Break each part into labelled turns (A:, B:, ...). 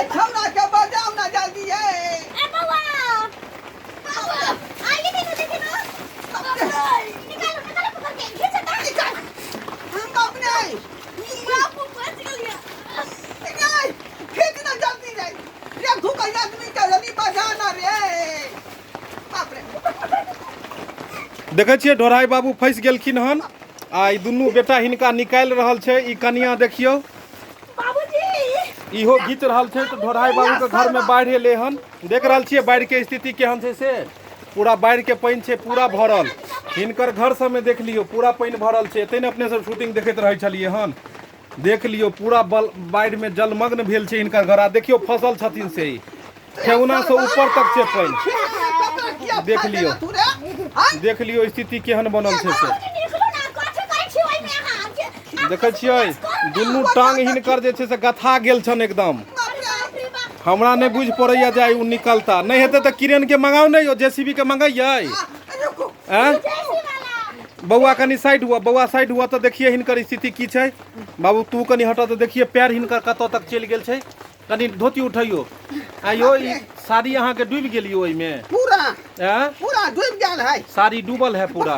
A: रे छौड़ा के बजाउ ना जल्दी ये।
B: ए बौआ, बौआ, आइए देखो, देखो ना। निकालो, निकालो, पकड़ के खींचो ना।
A: निकाल। हम बाप नहीं।
B: बापू बच गेलिया।
A: नहीं, खींच ना जल्दी रे। रे धूक आदमी के जल्दी बजाना रे। बाप रे।
C: देखै छियै ढोढ़ाइ बाबू फँसि गेलखिन हन आ ई दुनू बेटा हिनका निकालि रहल छै। ई कनिया देखियौ,
B: बाबूजी,
C: इहो घीच रहल छै। तऽ ढोढ़ाइ बाबूके घरमे बाढ़ि एलै हन। देख रहल छियै बाढ़िके स्थिति केहन छै, से पूरा बाढ़िके पानि छै पूरा भरल। हिनकर घर सबमे देख लियौ, पूरा पानि भरल छै। एतै ने अपने सब शूटिंग देखैत रहै छलियै हन। देख लियौ, पूरा बल बाढ़िमे जलमग्न भेल छै हिनकर घर। आ देखियौ फसल छथिन से ई ठेहुनासँ ऊपर तक छै पानि। देख लियौ, देख लियौ स्थिति केहन बनल छै से।
B: निकलू ना, कथी करै छी ओहिमे अहाँ?
C: देखै छियै, दुनू टांग हिनकर जे छै से गथा गेल छनि एकदम। हमरा नहि बुझि पड़ैया जे आइ ओ निकलता नहि हेतै। तऽ किरेन के मंगाउ ने यौ, जेसीबी के मंगैयै। आँय बौआ, कनि साइड हुआ। बौआ, साइड हुआ तऽ देखिए हिनकर स्थिति की छै। बाबू, तू कनि हटऽ तऽ देखिए पैर हिनकर कतऽ तक चलि गेल छै। कनि धोती उठैयो। आइयो ई साड़ी अहाँके डूबि गेल यौ ओहिमे?
A: पूरा।
C: आँय?
A: पूरा डूब गेल है।
C: साड़ी डूबल है पूरा।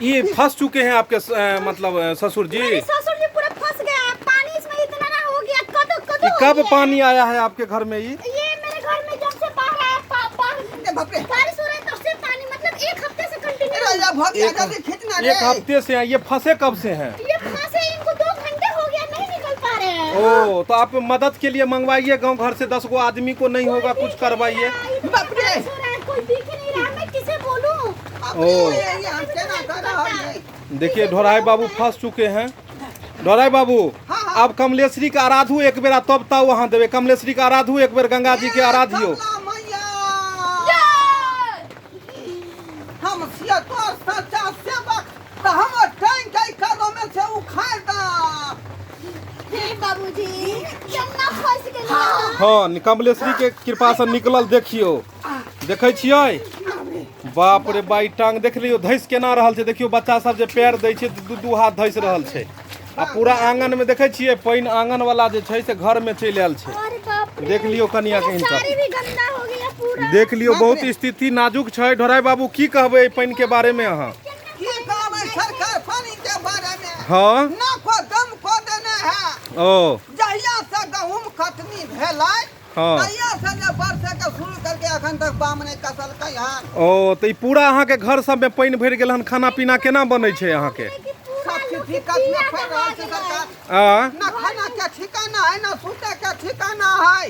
C: ये फंस चुके हैं आपके मतलब ससुर जी।
B: मेरे ससुर जी पूरा फंस गया, पानी इसमें इतना ना हो गया, कदो कदो
C: ये
B: हो
C: कब
B: गया।
C: पानी आया है आपके घर में ये?
B: ये मेरे घर में जब से बाढ़ आया, बाढ़,
A: ए बाप रे।
B: बारिश हो रहा है तब से पानी, मतलब एक हफ्ते से कंटिन्यू।
A: अरे या भग गया, जल्दी खींचना रे।
C: एक हफ्ते से है ये। फंसे कब से हैं?
B: ये फंसे इनको 2 घंटे हो गया, नहीं निकल पा रहे हैं।
C: ओ, तो आप मदद के लिए मंगवाइए गांव घर से 10 गो आदमी को, नहीं होगा कुछ करवाइए।
A: बाप रे।
B: बारिश हो रहा है, कोई दिख ही नहीं रहा, मैं किसे बोलूं?
A: बाप
C: ओ।
A: रे, ये हम केना कर रहल है?
C: देखिए, ढोराई बाबू फंस चुके हैं। ढोराई बाबू,
A: हाँ, हाँ।
C: अब कमलेश्वरी के आराधू एक बेर, तब ताऊ वहाँ देवे। कमलेश्वरी के आराधू एक बेर, गंगा जी के आराधियो।
A: कमला मैया, हम छियै तोर सच्चा सेवक, तऽ हमर टांग के कदम में से उखाड़ द।
B: हे बाबूजी, केना फंस गेलियै?
C: हाँ, कमलेश्वरी के कृपा से निकलल। देखियौ, देखै छियै, बाप रे बाई, टांग देख लियौ धैस केना रहल छै। देखियौ, बच्चा सब जे पैर दै छै तऽ दू दू हाथ धैस रहल छै। आ पूरा आंगन में देखै छियै, पानि आंगन वाला जे छै से घर में चलि आयल छै।
B: अरे बाप रे।
C: देख लियौ कनिया के
B: मेरा
C: हिनकर।
B: साड़ी भी गंदा हो गया पूरा।
C: देख लियौ, बहुत स्थिति नाजुक छै। ढोराई बाबू, की कहबै एहि पानि के बारे में अहाँ?
A: की कहबै सरकार पानी के बारे में? ना को दम को देने है। जहिया से गहूम कटनी भेलै, तहिया से जे बरसे के शुरू करके अखन तक बाम नहि कसलकै हन।
C: ओ, तऽ ई पूरा अहाँके घर सबमे पानि भरि गेल हन। खाना पीना केना बनै छै अहाँके?
A: सब चीज दिक्कत में पड़ रहल छै सरकार।
C: आ
A: ना खाना के ठिकाना है, ना सुते के ठिकाना है।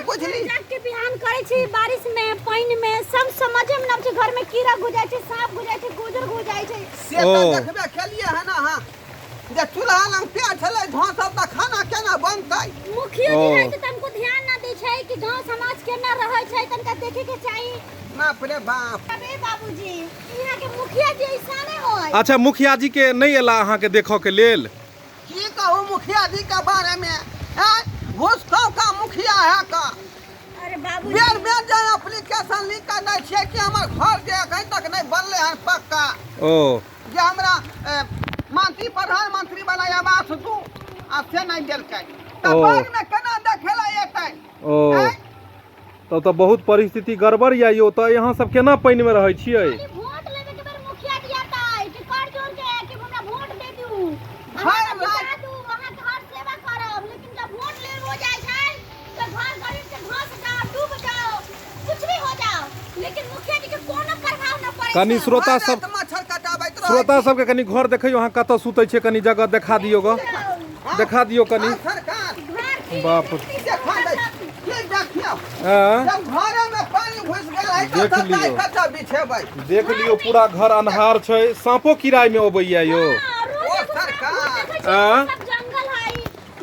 A: बुझली?
B: जाग के बिहान करै छी, बारिश में, पानि में, सब समझे में न आबै छै। घर में कीड़ा घुस जाइ छै, सांप घुस जाइ छै, गोजर घुस जाइ छै।
A: से तऽ देखबे केलिए हन अहाँ जे चूल्हा लग पेड़ छलै धोसब, तऽ खाना केना बनतै?
B: मुखियो जी है तऽ तनको ध्यान न दै छै कि गांव समाज केना रहै छै, तनका देखे के चाही।
A: बाप रे बाप।
B: अबे बाबूजी, यहाँ के मुखिया जी ऐसा नहीं होय।
C: अच्छा, मुखिया जी के नहि एला अहाँके देखऽ के लेल?
A: की कहू मुखिया जी के बारे में हैं, घुसखोर का मुखिया है का।
B: अरे बाबूजी।
A: बेर बेर जे एप्लीकेशन लिख के दै छियै कि हमर घर जे एखन तक नहि बनलै हन पक्का, जे हमरा मंत्री प्रधानमंत्री वाला आवास दू, आ से नहि देलकै, तऽ बाद मे केना देखै लए एतै? आँय?
C: तब तऽ बहुत परिस्थिति गड़बड़ यऽ यौ। तऽ अहाँ सब केना पानिमे रहै छियै?
B: खाली वोट लेवे के बेर मुखिया जी आता कि कर जोड़ के कि हमरा वोट दे दू,
A: हर
B: अहाँ बता दू, अहाँ के हर सेवा करब, लेकिन जब वोट ले हो जाय छै तऽ घर गरीब के धंस जाओ, डूब जाओ, कुछ भी हो जाओ, लेकिन मुखिया जी के कोनो प्रभाव न पड़े
C: कनि
B: छै।
C: श्रोता
A: भरि
C: सब
A: राति मच्छर कटाबैत रहै
C: श्रोता
A: छी।
C: सबके कनि घर देखैयौ, अहाँ कतऽ सुतै छियै, कनि जगह देखा दियौ ग, देखा दियौ कनि।
A: हाँ, सरकार।
B: घर की
C: बाप।
A: देखा दै छी। की देखियौ?
C: आँ?
A: जब घरे में पानी घुसि गेल है तऽ
C: देख
A: चटाइ
C: लियौ।
A: कतऽ बिछेबै?
C: देख लियौ, पूरा घर अन्हार छै। साँपो किराय मे अबैया यौ?
B: हाँ, रोज
A: ओ
B: एगो सांप
A: सरकार।
B: देखै छियै,
C: आँ?
B: सब जंगल है,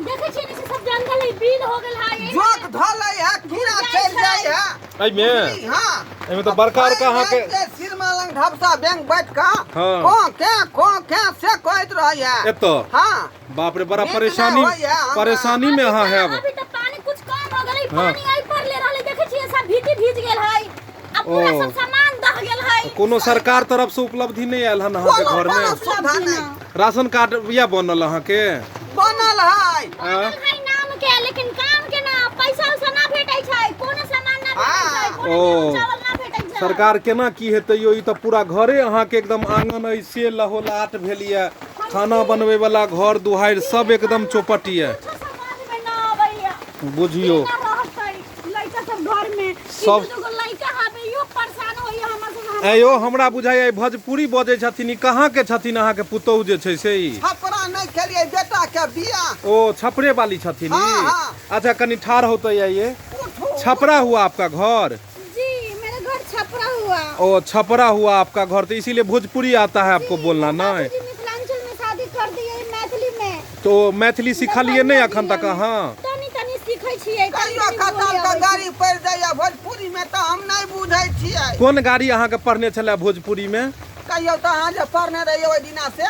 B: देखै छियै ने, से सब जंगल है, बिल हो गेल है।
A: जोक धऽ लै है, कीड़ा चलि जाइ है।
C: एहिमे?
A: हाँ।
C: एहिमे तऽ बड़का बड़का अहाँके
A: जे सिरमा लंग ढबसा बैंक बैठ कऽ
C: हाँ।
A: को के को के से कहैत रहै है।
C: एतऽ?
A: हाँ।
C: बाप रे, बड़ा
A: नींद नहि
C: परेशानी
A: होइए हमरा।
C: परेशानी में अहाँ हैब।
B: अभी तऽ पानी कुछ कम हो गेलै।
C: हाँ।
B: पानी एहि पर ले रहलै, देखै छियै, सब भीती भीज गेल है आ पूरा सब सामान दह गेल है।
C: कोनो सरकार तरफ से उपलब्धि नहि आयल हन अहाँके
A: कोनो
C: घर में?
A: कोनो सुविधा नहि।
C: राशन कार्ड या बनल अहाँके?
A: बनल है।
B: बनल है नाम के, लेकिन काम के ना। पैसा उसा ना भेटै छै, कोनो सामान ना भेटै छै, कोनो
C: ओ।
B: गेहूं चावल ना भेटै छै।
C: सरकार केना की हेतै यौ? ई तऽ पूरा घरे अहाँके एकदम आंगन अइ से लहोलाट भेल यऽ, खाना बनबै वाला घर दुहारि सब एकदम चौपट यऽ।
B: कुछो समझ में ना आबैया।
C: बुझियौ
B: केना रहतै लड़का सब घर में?
C: सब-
B: दू दूगो लड़का हवे, इहो परेशान होइया हमर सब।
C: ऐ यौ, हमरा बुझाइया ई भोजपुरी बजै छथिन। ई कहाँ के छथिन अहाँके पुतोहु जे छै से ई?
A: छपरा नहि खेलियै बेटा के बियाह।
C: ओ छपरे वाली छथिन ई?
A: हाँ, हाँ।
C: अच्छा, कनि ठाढ़ होते आइए।
A: उठू।
C: छपरा हुआ आपका घर?
B: जी, मेरा घर छपरा हुआ।
C: ओ छपरा हुआ आपका घर, तो इसीलिए भोजपुरी आता है आपको बोलना? नहीं
B: बाबूजी मिथिलांचल में शादी कर दिए मैथिली में।
C: तो मैथिली सिखलिए नहीं अखन तक अहाँ?
B: तनी तनी सीखै छियै, तनी
A: कहियो
B: तनी
A: खतम
B: बोले
A: के
B: अबै छै।
A: गाड़ी पड़ि जाइए भोजपुरी में तऽ हम नहि बुझै छियै।
C: कोन गाड़ी अहाँके पढ़ने छलै भोजपुरी में?
A: कहियो तऽ अहाँ जे पढ़ने रहियै ओहि दिना से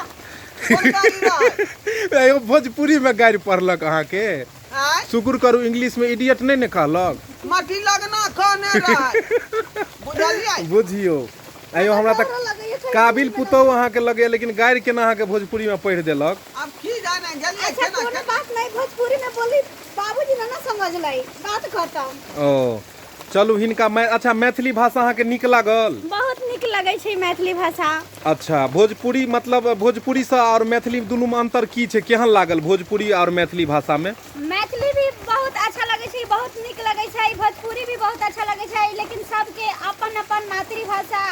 A: कोन गाड़ी रहै?
C: एगो भोजपुरी में गारि पढ़लक अहाँके।
A: आँय?
C: शुक्र करू इंग्लिश में इडियट नहीं ने कहलक।
A: मटी लगना कहने रहै, बुझलियै?
C: बुझियौ आइयो हमरा तऽ
B: लगैया छै।
C: काबिल पुतोहु अहाँके लगैया, लेकिन गारि केना अहाँके भोजपुरी में पढ़ि देलक?
A: आब की जाने गेलियै।
B: अच्छा,
A: केना
B: कोनो
A: केना
B: बात नहीं, भोजपुरी में बोली बाबूजी ना ना समझलै, बात खत्म।
C: ओ चलू हिनका मै अच्छा, मैथिली भाषा अहाँके नीक लागल?
B: बहुत नीक लगै छै मैथिली भाषा।
C: अच्छा, भोजपुरी मतलब भोजपुरीसँ आओर मैथिली दुनूमे अन्तर की छै? केहन लागल भोजपुरी आओर मैथिली भाषामे?
B: मैथिली भी बहुत अच्छा लगै छै, बहुत नीक लगै छै। भोजपुरी भी बहुत अच्छा लगै छै, लेकिन सबके अपन अपन मातृभाषा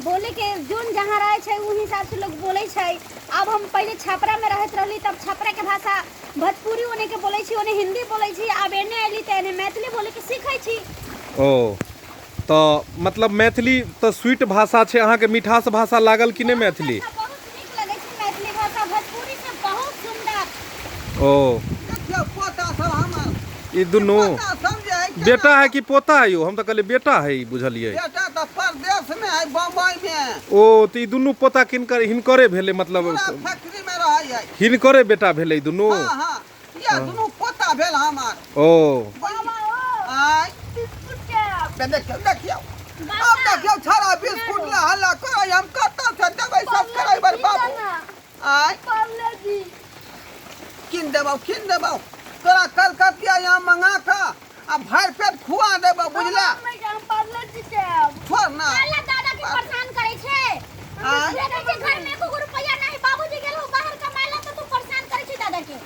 B: बोले के जोन जहाँ रहै छै ओहि हिसाब से लोग बोलै छै। आब हम पहिले छपरा में रहैत रहली तब छपरा के भाषा भोजपुरी ओने के बोलै छी, ओने हिंदी बोलै छी। आब एने अयली तऽ एने मैथिली बोले के सीखै छी।
C: ओ तऽ मतलब मैथिली तऽ स्वीट भाषा छै, अहाँके मिठास भाषा लागल कि नहि मैथिली?
B: अच्छा, बहुत नीक लगै छै मैथिली भाषा, भोजपुरी से बहुत सुंदर।
C: ओ
A: देखियौ पोता सब हमर।
C: ई दुनू
A: पोता सब जे है केना-
C: बेटा है कि पोता है यौ? हम तऽ कहलियै बेटा है ई, बुझलियै।
A: बेटा तऽ परदेश में है, बम्बई में।
C: ओ तऽ ई दुनू पोता किनकर हिनकरे भेलै मतलब?
A: पूरा फैक्ट्री में रहै है।
C: हिनकरे बेटा भेलै ई दुनू?
A: हाँ हाँ, यह दुनू पोता भेल हमर।
C: ओ
B: बाबा ओ
A: आय
B: बिस्कुट के
A: बे देखियौ देखियौ, अब देखियौ छड़ा बिस्कुट ला हल्ला करै, हम कतऽ से देबै सब करै बर बाबू। आय
B: पार्ले जी
A: किन देबौ, किन देबौ तोरा, कलकतिया यहाँ मंगा कऽ आ भरि पेट खुआ देबौ, बुझला?
B: पार्ले जी के
A: छोड़ ना।
B: अल्लाह दादा के परेशान करै छै।
A: आँय?
B: देखै छै घर में एको गो रुपैया नहीं, बाबूजी गेल हो बाहर कमाय ला, तऽ तू परेशान करै छै दादा के।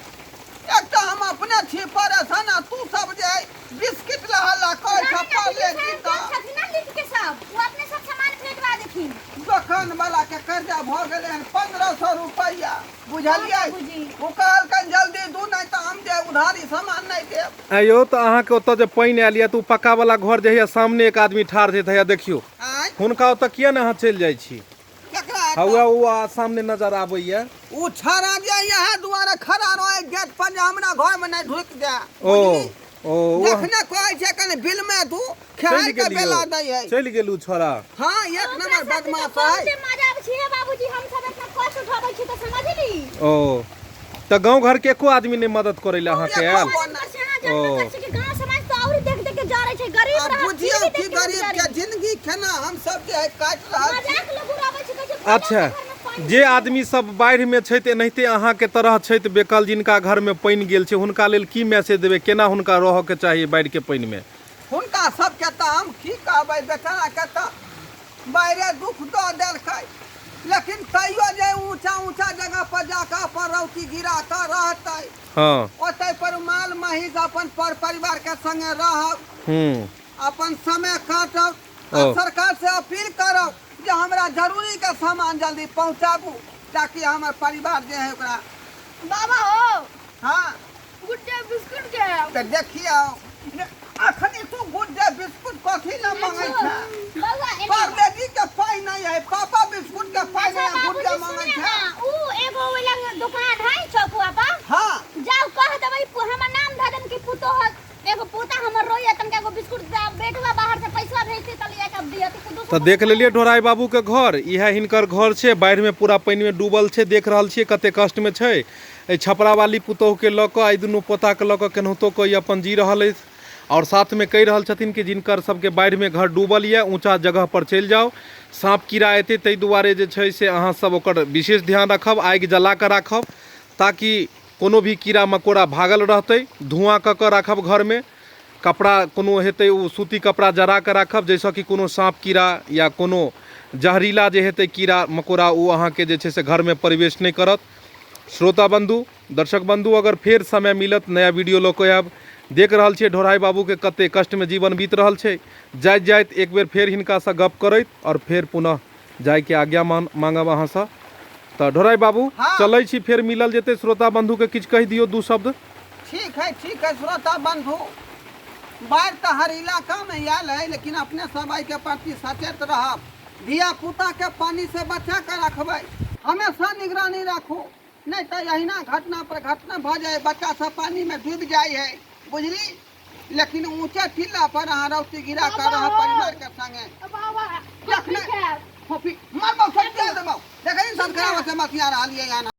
A: एक तऽ हम अपने छी परेशान आ तू सब जे है बिस्किट ला हल्ला करै छ।
B: ना, ना,
A: पार्ले
B: दीदी
A: जी
B: साहब
A: तऽ
B: गेल छथिन ना लिख के सब, ओ अपने सब सामान भेजवा देथिन।
A: दोकान वाला के कर्जा भऽ गेलै हन 1500 रुपैआ, बुझलियै?
B: हाँ, बाबूजी।
A: ओ कहलकनि जल्दी दू, नहि तऽ हम जे उधारी सामान नहि देब।
C: आँय यौ, तऽ अहाँके ओतऽ जे पानि आयल यऽ तऽ ओ पक्का वाला घर जे होइया सामने एक आदमी ठाढ़ छै, तऽ हैया देखियौ।
A: आँय?
C: हुनका ओतऽ किया ने अहाँ चलि जाइ छी?
A: केकरा एतऽ?
C: हौआ ओ आ सामने नजर आबैया।
A: ओ छाड़ा जे इएह दुआरे खड़ा रहे गेट पर जे हमरा घर में नहि ढुकि जाए।
C: ओ ओ ओ
A: जखने कहै छै कनि बिल में तू
C: चलि
A: खेहार के
C: गेलियौ।
A: बेला दै है।
C: चलि गेलू छोड़ा।
A: हाँ, एक
B: ओकरा
A: नंबर
B: सबके तऽ
A: बदमाश है।
B: बहुते मजा आबै छै हे बाबूजी, हम सब इतना कष्ट उठाबै छी तऽ समझली।
C: ओ तऽ गाँव घर के एको आदमी नहि मदद करै लए अहाँके
A: एको
C: आयल?
A: गो
B: मदद कर छै, अहाँ जानबे
C: ओ।
B: करै छी कि गाँव समाज तऽ औरी देख देख के जरै छै, गरीब
A: आ
B: रहत
A: बुझियौ
B: फिर भी
A: कि
B: देख के लोग
A: गरीब
B: जरै।
A: के जिंदगी केना हम सब जे है काटि रहल छी।
B: मजाक लोग उड़ाबै छै, कहै छै फलां
C: अच्छा,
B: के घर में पानि
C: जे आदमी सब बाढ़िमे छथि, एनाहिते अहाँके तरह छथि बेकल, जिनका घरमे पानि गेल छै, हुनका लेल की मैसेज देबै? केना हुनका रहऽके चाही बाढ़िके पानिमे?
A: हुनका सबके तऽ हम की कहबै, बेचारा के तऽ बाहरे दुख दऽ देलकै, लेकिन तैयो जे ऊँचा ऊँचा जगह पर जाकऽ अपन रौती गिरा कऽ रहतै, ओतै पर माल महीस अपन पर परिवार के संगे रहब, अपन समय काटब आ सरकार से अपील करब जे हमरा जरूरी के सामान जल्दी पहुँचाबू ताकि हमर परिवार जे है ओकरा।
B: बाबा हो।
A: हाँ।
B: गुड डे बिस्कुट के
A: तऽ देखियौ ने, अखनी तू गुड डे बिस्कुट कथी लए मंगै छै?
B: बौआ एने
A: पार्ले के पाइ नहि है, पापा बिस्कुट के पाइ
B: अच्छा
A: नहि है, गुड डे
B: बाबूजी
A: मंगै
B: सुनिए
A: छै।
B: ना, ऊ एगो ओइ लग दुकान है चौकुआ पर।
A: हाँ।
B: जाउ कह देबै, हमर नाम धऽ देम कि पुतोह एगो पोता हमर रोइया, तनका एगो बिस्कुट दे, बेटवा बाहर से पैसा भेजते त लिया के दियती कुदू।
C: तऽ देख लेलियै ढोराई बाबू के घर, इएह हिनकर घर छै। बाढ़िमे पूरा पानिमे डूबल छै, देख रहल छियै कते कष्टमे छै। एहि छपरावाली पुतोहुके लऽ कऽ, एहि दुनू पोताके लऽ कऽ केनाहितो कऽ ई अपन जी रहल अछि। आओर साथमे कहि रहल छथिन कि जिनकर सबके बाढ़िमे घर डूबल यऽ, ऊँचा जगहपर चलि जाउ, साँप कीड़ा एतै, ताहि दुआरे जे छै से अहाँ सब ओकर विशेष ध्यान राखब, आगि जला कऽ राखब ताकि कोनो भी कीड़ा मकोड़ा भागल रहतै, धुआँ कऽ कऽ राखब घरमे। कपड़ा कोनो हेतै ओ सूती कपड़ा जरा कऽ राखब जाहिसँ कि कोनो साँप कीड़ा या कोनो जहरीला जे हेतै कीड़ा मकोड़ा ओ अहाँके जे छै से घरमे प्रवेश नहि करत। श्रोता बन्धु, दर्शक बन्धु, अगर फेर समय मिलत नया वीडियो लऽ कऽ आयब। देख रहल छियै ढोढ़ाइ बाबूके कते कष्टमे जीवन बीत रहल छै। जाइत जाइत एक बेर फेर हिनकासँ गप करैत आओर फेर पुनः जाइके आज्ञा मांगब अहाँसँ। तऽ ढोढ़ाइ बाबू
A: हँ।
C: चलै छी, फेर मिलल जेतै। श्रोता बन्धुके किछु कहि दियौ दू शब्द।
A: ठीक है, ठीक है श्रोता बंधु, बाढ़ि तऽ हर इलाकामे आयल है, लेकिन अपने सब एहिके प्रति सचेत रहब। धिया पुता के पानी से बचा के रखबै, हमेशा निगरानी राखू, नहि तऽ अहिना घटना पर घटना भऽ जाय, बच्चा सब पानी में डूबि जाइ है, बुझली। लेकिन ऊँचे टीला पर अहाँ रौती गिरा कर रह परिवार के संगे।
B: बाबा
A: जखने फोफी मरबौ सब दे देबौ, देखै संस्कार से मसिया रहलियै हन।